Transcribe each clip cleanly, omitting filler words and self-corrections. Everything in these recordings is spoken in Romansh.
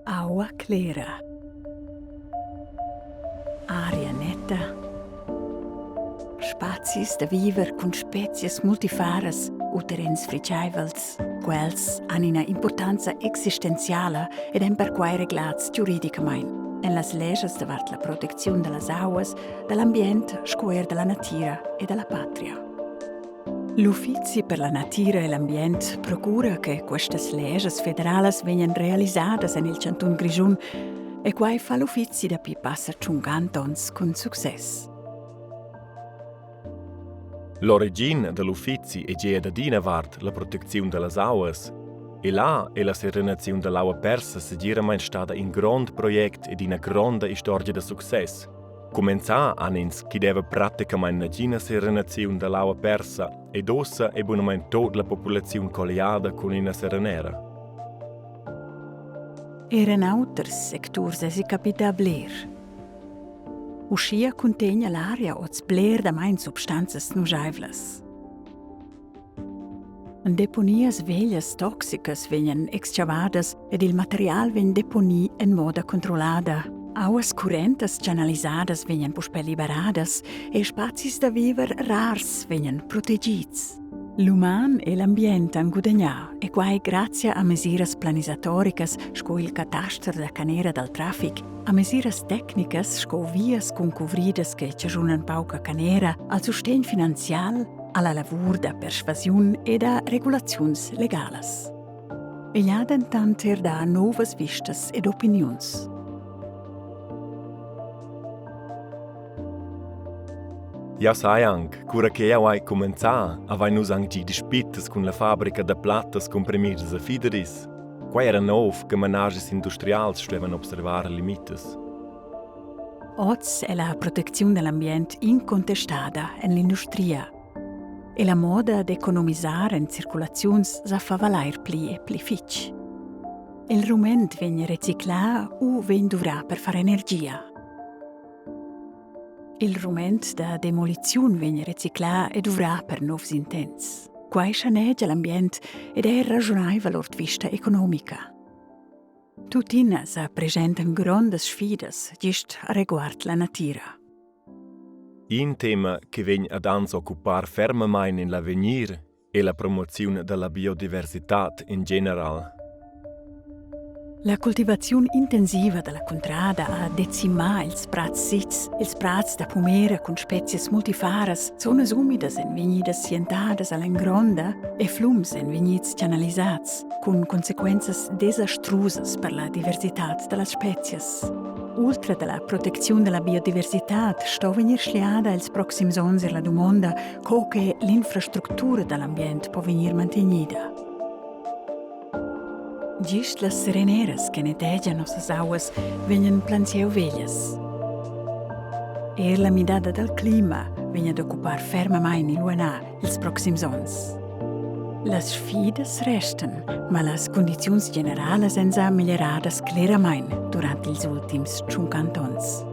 Aua clera. Aria netta. Spazis da viver cun spezias multifaras u terrens fritgaivels. Quels han ina impurtanza existenziala ed èn perquai reglads giuridicamain en las leschas davart la protecziun da las auas, da l'ambient sco er da la natira e da la patria. L'Uffizi per la natira e l'ambient procura che questas leschas federalas vegnan realisadas en il chantun Grischun e quai fa l'uffizi dapi passa tschunquanta onns cun success. L'origin da l'uffizi è gea dad ina vart la protecziun da las auas e là è la serenaziun da l'aua persa segiramain stada in grond project ed ina gronda istorgia da success. Cumenzà han ins ch'i deva praticamain nagina serenaziun da l'aua persa ed ussa è bunamain tut la populaziun colliada cun ina serenera. Er en auters secturs èsi capità bler. Uschia cuntegna l'aria oz bler damain substanzas nuschaivlas. En deponias veglias toxicas vegnan exchavadas ed il material vegn deponì en moda controllada. Auas currentas chanalisadas vegnan puspè liberadas e spazis da viver rars vegnan protegids. L'uman e l'ambient han gudagnà e quai grazia a mesiras planisatoricas sco il cataster da canera dal traffic, a mesiras tecnicas sco vias cun cuvridas che chaschunan pauca canera, al sustegn finanzial alla lavur da persvasiun e da regulaziuns legalas. Igl ha dentant er dà novas vistas ed opiniuns. Jau sai anc, cura che jau hai cumenzà, avain nus anc gì dispitas cun la fabrica da plattas cumprimidas a Fideris. Quai era nov che manaschis industrials stuevan observar limitas. Oz è la protecziun da l'ambient incontestada en l'industria. E la moda d'economisar en circulaziuns sa fa valair pli e pli fitg. Il rument vegn reciclà u vegn duvrà per far energia. Il rument da demoliziun vegn reciclà e duvrà per novs intents. Quai schanegia l'ambient ed è raschunaivel ord vista economica. Tuttina sa presentan grondas sfidas gist areguard la natira. In tema che vegn ad ans occupar fermamain en l'avegnir è la promoziun da la biodiversitad in general. La cultivaziun intensiva da la cuntrada ha decimà ils prats sitgs, ils prats da pumera cun spezias multifaras, zonas umidas èn vegnidas sientadas a l'engronda e flums èn vegnids chanalisads. Cun consequenzas desastrusas per la diversitad da las spezias. Ultra da la protecziun da la biodiversitad sto vegnir schliada ils proxims onns er la dumonda, co che l'infrastructura da l'ambient po vegnir mantegnida. Gist las sereneras che nettegian nossas auas vegnan plansieu veglias. Er la midada dal clima vegn ad occupar fermamain il UNA ils proxims onns. Las sfidas restan, ma las cundiziuns generalas èn sa meglieradas cleramain durant ils ultims 50 onns.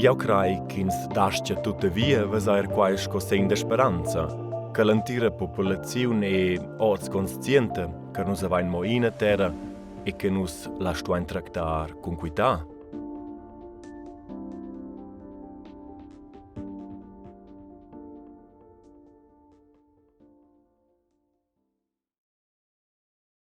Jau crai ch'ins dastga tuttavia vesair quai sco segn da speranza, che l'entira populaziun è oz conscienta che nus avain mo ina terra e che nus la stuain tractar cun quità.